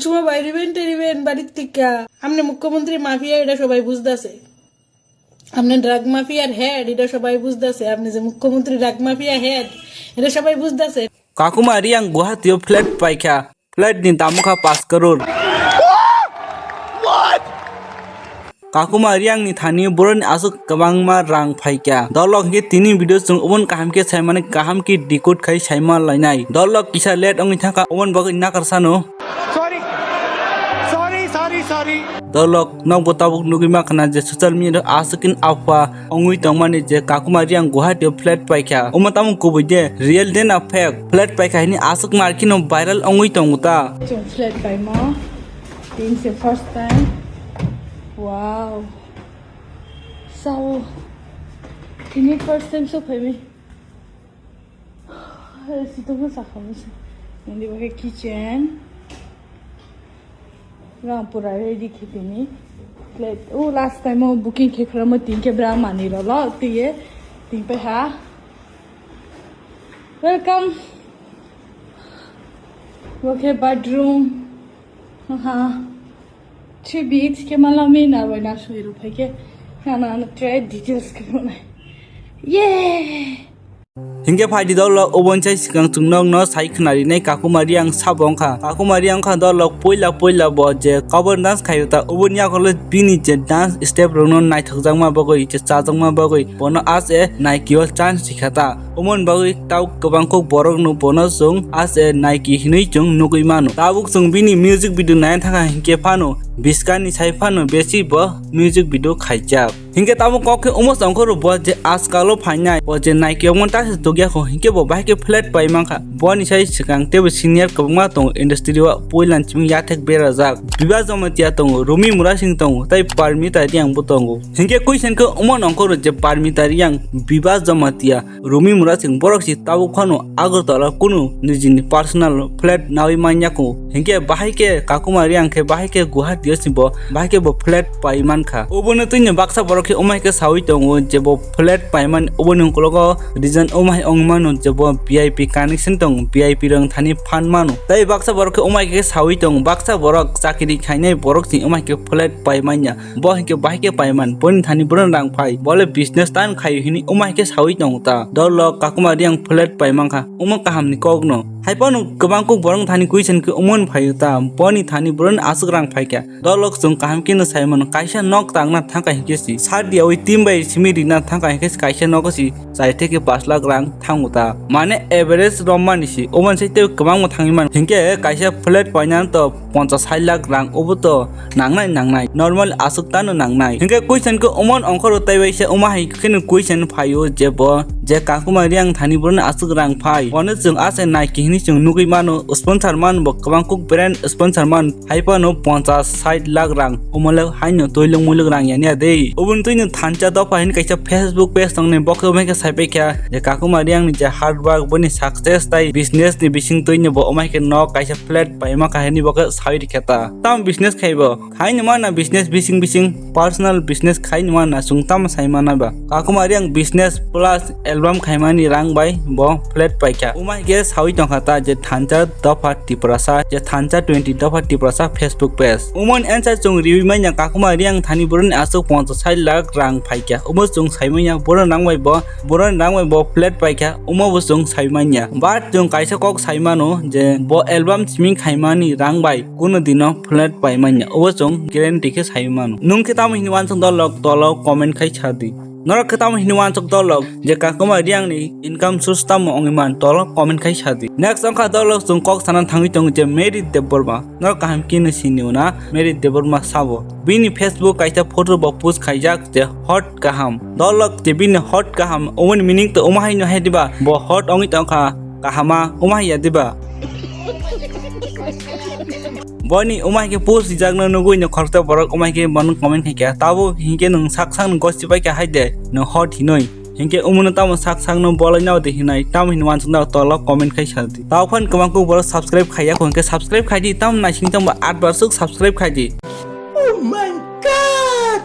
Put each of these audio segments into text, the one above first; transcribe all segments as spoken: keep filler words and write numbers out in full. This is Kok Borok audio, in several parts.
সময় বাইরে বেন টেরি বেন বাড়ির টিকা। আপনি মুখ্যমন্ত্রী মাফিয়া, এটা সবাই বুঝতেছে। আপনি ড্রাগ মাফিয়ার হেড, এটা সবাই বুঝতেছে। আপনি যে মুখ্যমন্ত্রী ড্রাগ মাফিয়া হেড, এটা সবাই বুঝতেছে। Kakuma Reang Guwahati o flat paikha, flat ni dam wngkha paanch crore. Kakuma Reang ni thani boroni aswk kwbangma rang phaikha. Dolok hinkhe tini video chwng oboni kaham khe saimani kaham khe decode khai saima lainai. Dolok kisa late wngwi thangkha oboni bagwi nakar sano. Sorry. Sorry, sorry, sorry. Dolok nokbo tabuk nugwi mankha na je social media o aswk khe afwa wngwi tongmani je Kakuma Reang Guwahati o flat paikha. Omo tamo kubui de, real de na fake? Flat paikha hini aswk market no viral wngwi tongo ta. Chwng flat paimo. Tini se first time. Wow. Sao. Tini first time so phaimi. Sitongma sakha musa. Nini bagwi kitchen. Rang pura ready khe tini. Plate. O last time o booking khe khoramo tin khe bra mani rolo tiye. Tin pe ha. Welcome. Okay, bathroom. Aha. Three B H K malami narwai na soi rok phaikhe. Nana na try details khe rwnai. Yeah. Hinkhe phaidi dolok oboni sai swkang chwng nokno sai khwnarinai Kakuma Reang sabo wngkha. Kakuma Reang wngkha dolok puila puila bo je cover dance khaio ta oboni yakholo bini je dance step rokno naithokjakma bagwi je chajakma bagwi bono as a Nike o chance rikha ta. Omoni bagwi tabuk kwbang kuk borokno bono chwng as a Nike hinwi chwng nugwi mano. Tabuk chwng bini music video naina thangkha hinkhe phano biskani sai phano besi bo music video khaijak. Hinkhe tamo kok khe omo songkoro bo je ajkalo phainai, bo je Nike omo ta se tugya kho, hinkhe bo bahai khe flat pai mankha. Boni sai swkang teibo senior kwbangma tongo industry o, puila ni simi yathek berajak. Biba Jamatia tongo, Rumi Murasing tongo, tei Parmita Reang bo tongo. Hinkhe question khe omo nongkoro je Parmita Reang, Biba Jamatia, Rumi Murasing borok si tabuk phano Agartala kunu nijini personal flat nawi manya kho. Hinkhe bahai khe Kakuma Reang khe bahai khe Guwahati o si bo bahai khe bo flat pai mankha. Obono twino baksa borok khe omai khe sawi tongo je bo flat paimani oboni ukologo reason omai ong mano je bo V I P connection tongo, V I P rang thani phan mano. Tei baksa borok khe omai khe sawi tongo, baksa borok chakri khainai borok si omai khe flat pai manya. Bo hinkhe bahai khe paiman, boni thani bono rang phai, bole business tan khaio hini omai khe sawi tongo ta. Dolok Kakuma Reang flat pai mankha, omo kaham ni kok no. Hai phano kwbang kuk borok thani question khe omo phaio ta, boni thani bono aswk rang phaikha. Dolok chwng kaham khe no sai mano, kaisa nok tangna thangkha hinkhe si, sadi awi team bai simi rina thangkha hinkhe si kaisa nogo si chai theke pash lakh rang thango ta. Mane average romani si, omo se tei kwbangma thangwi mano. Hinkhe kaisa flat paina to ponchas sait lakh rang obo to nangnai nangnai, normal aswk tano nangnai. Hinkhe question khe omon ongkhoro taibaisa, omo hai kheno question phaio je bo je Kakuma Reang thani bono aswk rang phai. Bono chwng aswk nai kihini chwng nugwi mano, sponsor man bo kwbang kuk brand sponsor man hai phano ponchas sait lakh rang, omole haino toilung mulung rang yani adei. Oboni twino thansa dopha hin kaisa Facebook page tongnai, bokhe omai khe saipai kha je Kakuma Reang ni je hard work, boni success tai business ni bising twino bo omai khe nok kaisa flat paima kahini bokhe sawi rikha ta. Tam business khaibo? Khaini mana business bising bising, personal business khaini mana, chwng tamo sai mana ba? Kakuma Reang business plus album khaimani rang bai bo flat paikha. Umai khe sawi tongkha ta je thansa dopha Tiprasa, je thansa twenty dopha Tiprasa Facebook page. Umon answer chwng riwi manya Kakuma Reang thani boroni aswk ponchas sait lakh rang phaikha. Umo chwng sai manya boroni rang bai bo, boroni rang bai bo flat paikha. Umo bo chwng sai manya. But chwng kaisa kok sai mano je bo album simi khaimani rang bai kuno dino flat pai manya, obo chwng guarantee khe sai mano. Nwng khe tamo hini wansuk dolok tolo comment khai sa di. Norok khe tamo hini wansuk dolok je Kakuma Reang ni income source tamo wngwi man, tolo comment khai sa di. Next wngkha dolok chwng kok sana thangwi tongo je Mary Debbarma. Norok kaham khe no sini na Mary Debbarma sabo. Bini Facebook kaisa photo bo post khaijak je hot kaham. Dolok je bini hot kaham, omoni meaning to omo hai no hai diba? Bo hot wngwi tongkha. Kahama, omo hai ya diba? Boni omo hai khe post rijak no nugwi no khoroksa borok omo hai khe bono comment khai kha. Tabo hinkhe nwng sak sak no gosi pai kha hai de, no hot hinoi. Hinkhe omo no tamo sak sak no bolai nao de hinai, tamo hinwi wansuk nao tolo comment khai sa di. Tao phan kwbang kuk borok subscribe khaiya kho, hinkhe subscribe khai di, tamo naising tongba at bar suk subscribe khai di. Oh my God!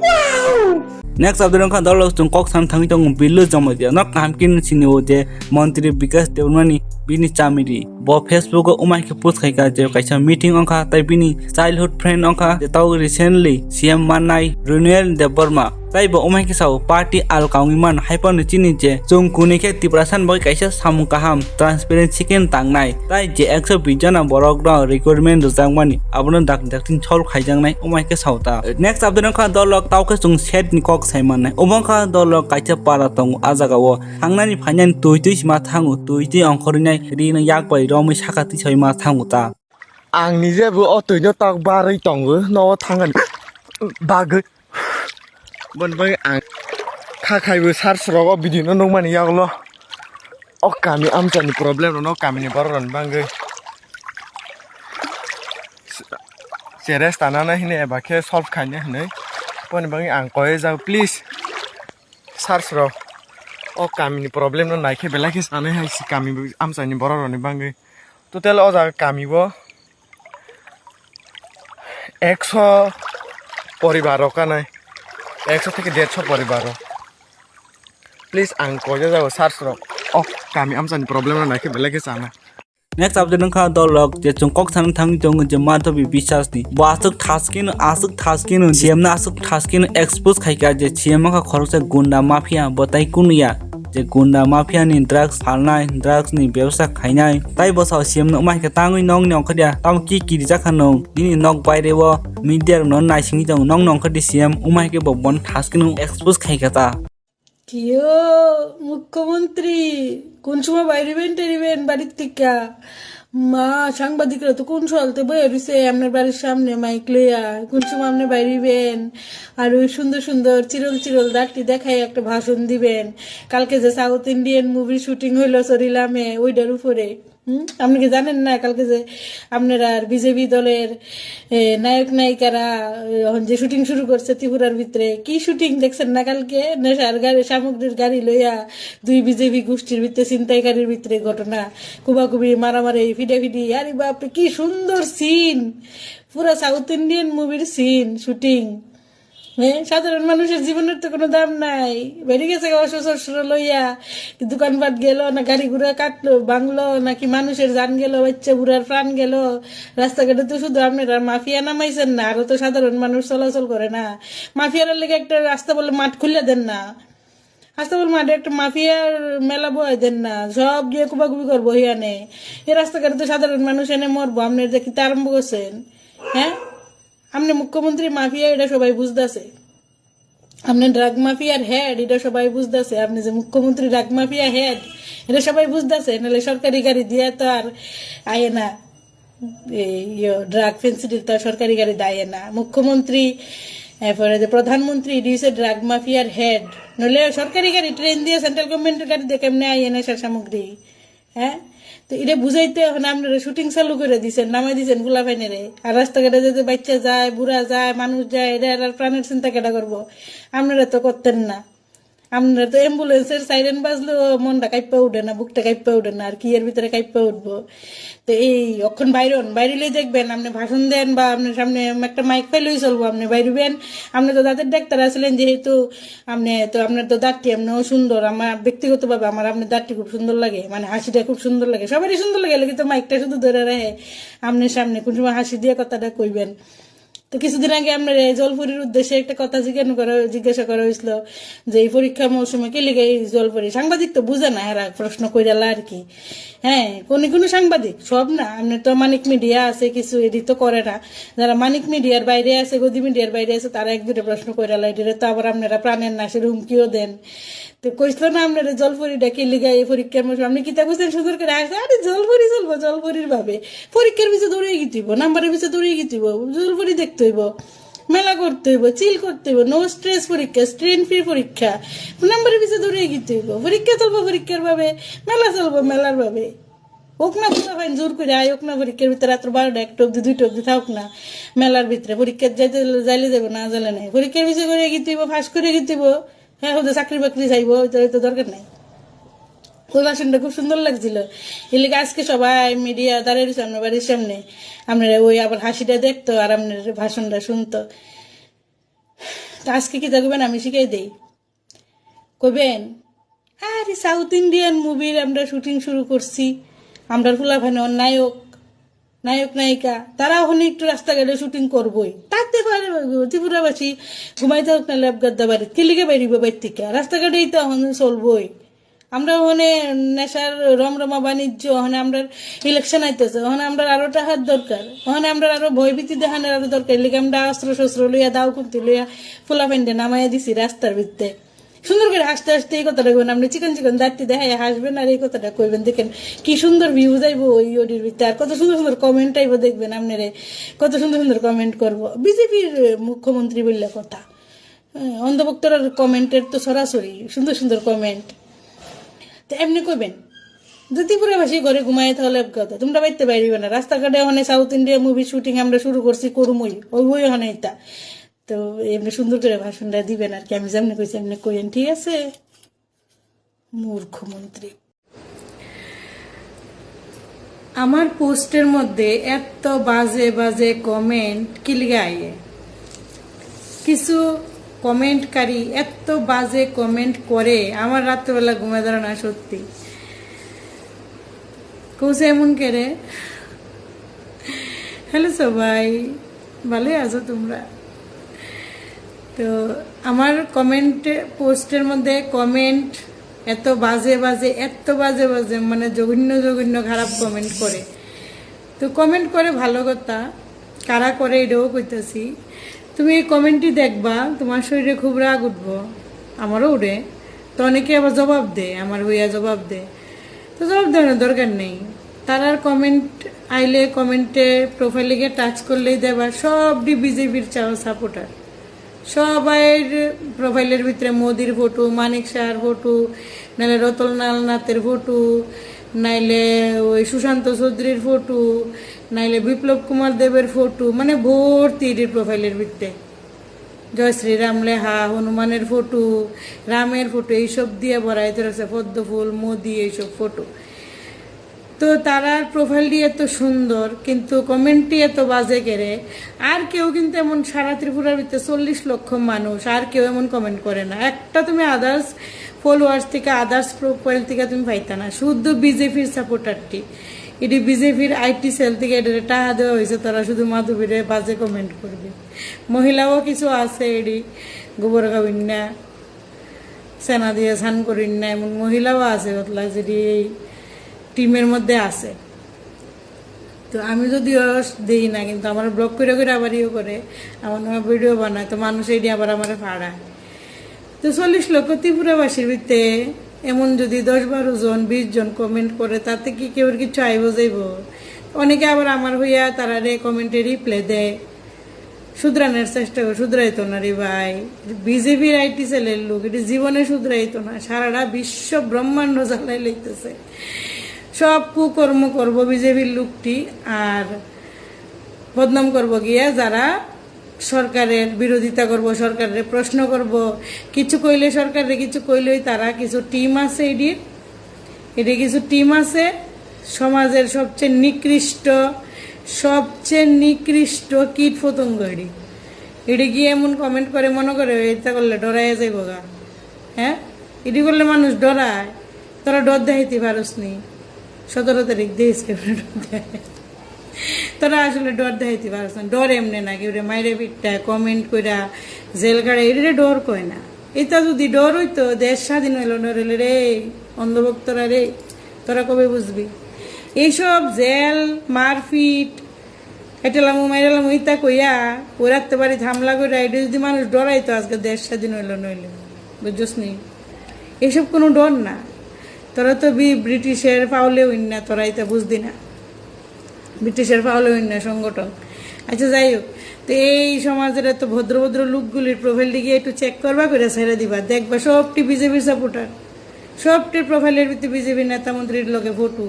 Wow! Next update wngkha dolok chwng kok san thangwi tongo Billu Jamatia no kaham khe sini o je Montri Bikash Debbarmani bini chamiri bo Facebook o umai khe post khaika je kaisa meeting wngkha tai bini childhood friend wngkha je tau recently C M manai Renewal Debbarma tai bo umai khe sao party al kangwi man hai phano chini je chwng kuni khe Tiprasa ni bagwi kaisa samung kaham transparency khe tangnai tai je ekso bish jona borok no recruitment rwjakmani abono dak dak tin sol khaijaknai umai khe sao ta. Next update wngkha dolok tau khe chwng set ni kok sai mannai obo wngkha dolok kaisa para tongo ah jaga o thangnani phainani twi twi sima thango twi twi ongkhorwi nai ri no yak bai romwi saka twi sai ma thango ta. Ang nije bo o twi no tok barwi tongo no o thangani bagwi. Boni bagwi ang kha khaibo search rogo video no nukmani yagulo o kami amchani problem rok no kami ni borok rok ni bagwi cheres tanana hinwi eba khe solve khaina hinwi boni bagwi ang koi jago please search rok o kami ni problem no naikhe belai khe sanai hai si kami amchani borok rok ni bagwi total o jaga kami o ekso poribar rok kanai ekso theke derso poribar rok. Please ang koja jago search rok o kami amchani problem no naikhe belai khe sana. Next update wngkha dolok je chwng kok sana thangwi tongo je Madhabi Biswas ni bo aswk thaskeno aswk thaskeno C M no aswk thaskeno expose khaika je C M wngkha khoroksa gunda mafia bo tai kunuya. Je gunda mafia ni drugs phalnai, drugs ni bebsa khainai, tai bwsao C M no wngma hai khe tangwi nokni ongkha dia, tamo ki kirijak kha nwng? Nini nok baire o media rok no naisingwi tongo, nokni ongkha di C M wngma hai khe bo bono thaskeno expose khai kha ta. Kiyo, mukhyamantri, kun suma bairiben teriben barit tika? Ma, সাংবাদিকরা তো কোন সকালতে বইয়া রইছে আপনার বাড়ির সামনে মাইক লইয়া, কোন সময় আপনি বাইরিবেন? আর ওই সুন্দর সুন্দর চিরল চিরল দাঁতটি দেখায় একটা ভাষণ দিবেন। কালকে যে সাউথ ইন্ডিয়ান মুভির শুটিং হইলো সরিলামে, ওইটার উপরে। হুম? আপনি কি জানেন না কালকে যে আপনারা আর বিজেপি দলের, এ, নায়ক নায়িকারা, এ, এখন যে শুটিং শুরু করছে ত্রিপুরার ভিতরে, কি শুটিং দেখছেন না কালকে? নেশার গাড়ি, সামগ্রীর গাড়ি লইয়া দুই বিজেপি গোষ্ঠীর ভিতরে ছিনতাইকারীর ভিতরে ঘটনা, কুবাকুবি, মারামারি, ফিডাফিডি। আরে বাপরে, কি সুন্দর সিন, পুরা সাউথ ইন্ডিয়ান মুভির সিন শুটিং। হ্যাঁ, সাধারণ মানুষের জীবনের তো কোনো দাম নাই। বেরিয়ে গেছে অস্ত্র শস্ত্র লইয়া, দোকানপাট গেল না, গাড়ি ঘোড়া কাটলো ভাঙলো, নাকি মানুষের জান গেল, বাচ্চা বুড়ার প্রাণ গেল। রাস্তাঘাটে তো শুধু আপনারা মাফিয়া নামাইছেন না, আরো তো সাধারণ মানুষ চলাচল করে না। মাফিয়ার লেগে একটা রাস্তা বলে মাঠ খুলে দেন না। আস্তাবল মাঠে একটা মাফিয়ার মেলা বয় দেন না, সব গিয়ে কুবাকুবি করবো হিয়ানে। এই রাস্তাঘাটে তো সাধারণ মানুষ এনে মরবো, আপনি এটা কিতা আরম্ভ করছেন? হ্যাঁ, আপনি মুখ্যমন্ত্রী মাফিয়া, এটা সবাই বুঝতেছে। আপনি ড্রাগ মাফিয়ার হেড, এটা সবাই বুঝতেছে। আপনি যে মুখ্যমন্ত্রী ড্রাগ মাফিয়া হেড, এটা সবাই বুঝতেছে। নাহলে সরকারি গাড়ি দিয়ে তো আর আয় না। এই, ইয়ো, ড্রাগ ফেন্সিডিল তো সরকারি গাড়ি দেয় না। মুখ্যমন্ত্রী, এরপরে যে প্রধানমন্ত্রী, ইডি হচ্ছে ড্রাগ মাফিয়ার হেড। নইলে সরকারি গাড়ি, ট্রেন দিয়ে, সেন্ট্রাল গভর্নমেন্টের গাড়ি দিয়ে কেমনে আইয়ে নেশার সামগ্রী? হ্যাঁ, তো এটা বুঝাইতে এখন আপনারা শুটিং চালু করে দিছেন, নামাই দিছেন ফুলা ফাইনারে। আর রাস্তাঘাটে যদি বাচ্চা যায়, বুড়া যায়, মানুষ যায়, এটা এটার প্রাণের চিন্তা কেটা করবো? আপনারা তো করতেন না। আপনার তো অ্যাম্বুলেন্সের সাইরেন বাজলেও মনটা কাঁপা উঠে না, বুকটা কাঁপা উঠে না, আর কি এর ভিতরে কাঁপা উঠবো? তো এই অখন বাইরন বাইরিলে দেখবেন, আপনি ভাষণ দেন বা আপনার সামনে একটা মাইক পাইলেই চলবো, আপনি বাইরবেন। আপনি তো দাঁতের ডাক্তার আছিলেন, যেহেতু আপনি তো, আপনার তো দাঁতটি এমনিও সুন্দর, আমার ব্যক্তিগতভাবে আমার আপনার দাঁতটি খুব সুন্দর লাগে, মানে হাসিটা খুব সুন্দর লাগে, সবারই সুন্দর লাগে, কিন্তু মাইকটা শুধু ধরে রাখে আপনার সামনে, কোন সময় হাসি দিয়ে কথাটা কইবেন। তো কিছুদিন আগে আপনার এই জলপুরির উদ্দেশ্যে একটা কথা জিজ্ঞাসা করা, জিজ্ঞাসা করা হয়েছিল যে এই পরীক্ষা মৌসুমে কি লিগে এই জলপুরি, সাংবাদিক তো বুঝে না, এরা প্রশ্ন কইরালা আর কি। হ্যাঁ, কোনো কোনো সাংবাদিক, সব না, আপনার তো মানিক মিডিয়া আছে, কিছু এডিট তো করে না। যারা মানিক মিডিয়ার বাইরে আছে, গদি মিডিয়ার বাইরে আছে, তারা এক দুটো প্রশ্ন কইরালা, এডিটে তো আবার আপনারা প্রাণের নাশের হুমকিও দেন। তো কইছিল না আপনারা জলপুরি ডাকি লিগা এই পরীক্ষার মৌসুম? আপনি কিতা বুঝছেন সুন্দর করে আসে? আরে জলপুরি চলবো, জলপুরির ভাবে। পরীক্ষার পিছে দৌড়িয়ে গিতে হইব, নাম্বারের পিছে দৌড়িয়ে গিতে হইব, জলপুরি দেখতে হইব, মেলা করতে হইব, চিল করতে হইব, নো স্ট্রেস পরীক্ষা, স্ট্রেন ফ্রি পরীক্ষা। নাম্বারের পিছে দৌড়িয়ে গিতে হইব। পরীক্ষা চলবো পরীক্ষার ভাবে, মেলা চলবো মেলার ভাবে। হোক না, কোথা ফাইন জোর করে আয়, হোক না পরীক্ষার ভিতরে রাত্র বারোটা, একটা অবধি, দুইটা অবধি থাক না। মেলার ভিতরে পরীক্ষা যাইতে, যাইলে যাবো, না যাইলে নাই। পরীক্ষার পিছে করে গিতে হইব, ফাঁস করে গিতে হইব। হ্যাঁ, ওদের চাকরি বাকরি চাইবো, ওইটা তো দরকার নাই। ওই ভাষণটা খুব সুন্দর লাগছিল। এর লিগে আজকে সবাই মিডিয়া দাঁড়িয়ে রয়েছে আপনার বাড়ির সামনে। আপনারা ওই আবার হাসিটা দেখতো আর আপনার ভাষণটা শুনতো। তো আজকে কি দেখবেন আমি শিখাই দেই, কইবেন, আরে সাউথ ইন্ডিয়ান মুভির আমরা শুটিং শুরু করছি, আমরা ফুলাফানো নায়ক নায়ক নায়িকা, তারা ওখানে একটু রাস্তাঘাটে শুটিং করবোই। তাতে পারে ত্রিপুরাবাসী ঘুমাইতে হোক না ল্যাব গাদ্দা বাড়ি, কিলিকে বেরিব বাইর থেকে, রাস্তাঘাটেই তো এখন চলবোই। আমরা ওখানে নেশার রমরমা বাণিজ্য, ওখানে আমরা ইলেকশন আইতেছে, ওখানে আমরা আরো টাকার দরকার, ওখানে আমরা আরো ভয়ভীতি দেখানোর আরো দরকার। এর লিগে আমরা অস্ত্র শস্ত্র লইয়া, দাও খুন্তি লইয়া ফুলাফানরে নামাইয়া দিছি রাস্তার ভিতরে। সুন্দর করে হাসতে হাসতে এই কথাটা কইবেন, আপনি চিকন চিকন দাঁতটি দেখাইয়া হাসবেন আর এই কথাটা কইবেন। দেখেন কি সুন্দর ভিউ যাইবো ওই ওডির ভিতরে, আর কত সুন্দর সুন্দর কমেন্ট আইবো দেখবেন আপনারে, কত সুন্দর সুন্দর কমেন্ট করবো বিজেপির মুখ্যমন্ত্রী বললে কথা। হ্যাঁ, অন্ধভক্তর কমেন্টের তো সরাসরি সুন্দর সুন্দর কমেন্ট। তো এমনি কইবেন, যদি ত্রিপুরাবাসী ঘরে ঘুমায় তাহলে কথা, তোমরা বাইতে বাইরিবে না। রাস্তাঘাটে ওখানে সাউথ ইন্ডিয়া মুভি শুটিং আমরা শুরু করছি, করুমই, ওই ওই ওখানে এটা। তো এমনি সুন্দর করে ভাষণটা দিবেন আর কি, আমি যেমনি কইছি এমনি কইেন, ঠিক আছে? মূর্খ মন্ত্রী। আমার পোস্টের মধ্যে এত বাজে বাজে কমেন্ট কিলিগা আইয়ে? কিছু কমেন্টকারী এত বাজে কমেন্ট করে, আমার রাত্রেবেলা ঘুমে ধরে না সত্যি। কৌশে এমন করে। হ্যালো সবাই, ভালোই আছো তোমরা? তো আমার কমেন্টে, পোস্টের মধ্যে কমেন্ট এত বাজে বাজে, এত বাজে বাজে, মানে জঘন্য জঘন্য খারাপ কমেন্ট করে। তো কমেন্ট করে ভালো কথা, কারা করে এটাও কইতাছি। তুমি এই কমেন্টটি দেখবা, তোমার শরীরে খুব রাগ উঠবো, আমারও উঠে। তো অনেকে আবার জবাব দেয়, আমার হইয়া জবাব দেয়। তো জবাব দেওয়ার দরকার নেই। তারার কমেন্ট আইলে কমেন্টে প্রোফাইলে গিয়ে টাচ করলেই দেবা, সবটি বিজেপির চাওয়া সাপোর্টার। সবাইর প্রোফাইলের ভিতরে মোদির ফটো, মানিক শাহর ফটো, নাইলে রতনলাল নাথের ফটো, নাইলে ওই সুশান্ত চৌধুরীর ফটো, নাইলে বিপ্লব কুমার দেবের ফটো, মানে ভর্তি এটির প্রোফাইলের ভিতরে। জয় শ্রীরাম লেখা, হনুমানের ফটো, রামের ফটো, এইসব দিয়ে ভরাইতে রয়েছে, পদ্ম ফুল, মোদি, এইসব ফটো। তো তারার প্রোফাইলটি এত সুন্দর, কিন্তু কমেন্টটি এত বাজে করে। আর কেউ কিন্তু এমন, সারা ত্রিপুরার ভিতরে চল্লিশ লক্ষ মানুষ, আর কেউ এমন কমেন্ট করে না। একটা তুমি আদার্স ফলোয়ার্স থেকে, আদার্স প্রোফাইল থেকে তুমি পাইতা না, শুধু বিজেপির সাপোর্টারটি। এটি বিজেপির আইটি সেল থেকে এটা টাকা দেওয়া হয়েছে, তারা শুধু মাধবীরে বাজে কমেন্ট করবে। মহিলাও কিছু আছে, এটি গোবর খাবিন না, সেনা দিয়ে স্নান করিন না, এমন মহিলাও আছে, বদলা যদি এই টিমের মধ্যে আছে। তো আমি যদিও দেই না, কিন্তু আমার ব্লক করে করে আবার ইয়ে করে, আমার নামে ভিডিও বানায়, তো মানুষ এটি আবার আমার ফাড়ায়। তো চল্লিশ লক্ষ ত্রিপুরাবাসীর ভিতরে এমন যদি দশ বারো জন, বিশ জন কমেন্ট করে, তাতে কি কেউর কিছু আইব যাইব? অনেকে আবার আমার হইয়া তারারে কমেন্টে রিপ্লাই দেয়, শুধরানোর চেষ্টা করে, শুধরাইতো না রে ভাই। বিজেপির আইটি সেলের লোক, এটি জীবনে শুধরাইতো না। সারাটা বিশ্ব ব্রহ্মাণ্ড জ্বালাই লইতেছে। সব কুকর্ম করব বিজেপির লোকটি, আর বদনাম করব গিয়া যারা সরকারের বিরোধিতা করব, সরকারের প্রশ্ন করব, কিছু কইলে সরকারের কিছু কইলেই তারা কিছু টিম আছে এটির, এটি কিছু টিম আছে, সমাজের সবচেয়ে নিকৃষ্ট, সবচেয়ে নিকৃষ্ট কীট পতঙ্গ এটি। এটি গিয়ে এমন কমেন্ট করে, মনে করে এটা করলে ডরাইয়া যাইব গা। হ্যাঁ, এটি করলে মানুষ ডরায়। তোরা ডর দেখাইতে পারস নি? সতেরো তারিখ দেশ কেমনে ডর দেয়? তোরা আসলে ডর দেখাইতে পারস না। ডর এমনি না, কেউ মাইরে পিটটা, কমেন্ট কইরা, জেল কাটা, এটা ডর কয় না। এটা যদি ডর হইতো, দেশ স্বাধীন হইল না রে, রে অন্ধভক্তরা রে, তোরা কবে বুঝবি? এইসব জেল, মারপিট, কেটেলামু মাইরালামু ইতা কইয়া, ওই রাখতে পারি হামলা করে, এটা যদি মানুষ ডরাইতো, আজকে দেশ স্বাধীন হইল নইলে, বুঝছস নি? এইসব কোনো ডর না। তোরা তো বি-, ব্রিটিশের ফাউলে হইন না, তোরা এটা বুঝদি না। ব্রিটিশের ফাউলে হইন না সংগঠন। আচ্ছা, যাই হোক, তো এই সমাজের এত ভদ্র ভদ্র লোকগুলির প্রোফাইল দিকে একটু চেক করবা, করে ছেড়ে দিবা, দেখবা সবটি বিজেপির সাপোর্টার, সবটির প্রোফাইলের ভিতরে বিজেপির নেতা মন্ত্রীর লগে ফটো।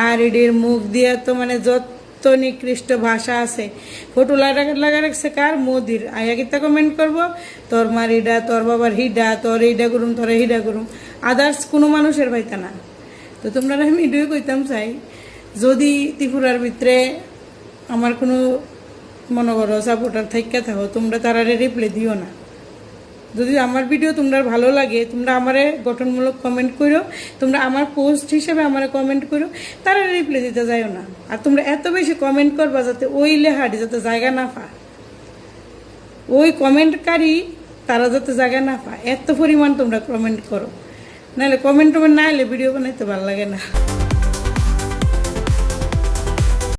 আর এটির মুখ দিয়া তো মানে যত নিকৃষ্ট ভাষা আছে, ফটো লাগা লাগা রাখছে কার? মোদির। আয়া কিতা কমেন্ট করবো, তোর মার ইডা, তোর বাবার হিডা, তোর এইডা করুম, তোর হিডা করুম। আদার্স কোনো মানুষের পাইতা না। তো তোমরা আমি এটাই কইতাম চাই, যদি ত্রিপুরার ভিতরে আমার কোনো, মনে করো, সাপোর্টার থাকিয়া থাকো, তোমরা তারারে রিপ্লাই দিও না। যদি আমার ভিডিও তোমরা ভালো লাগে, তোমরা আমারে গঠনমূলক কমেন্ট করো, তোমরা আমার পোস্ট হিসেবে আমারে কমেন্ট করো, তারা রিপ্লাই দিতে যাইও না। আর তোমরা এত বেশি কমেন্ট করবা যাতে ওই লেহাটি যাতে জায়গা না পায়, ওই কমেন্টকারী তারা যাতে জায়গা না পায়, এত পরিমাণ তোমরা কমেন্ট করো। নাহলে কমেন্ট টমেন্ট না এলে ভিডিও বানাইতে ভালো লাগে না।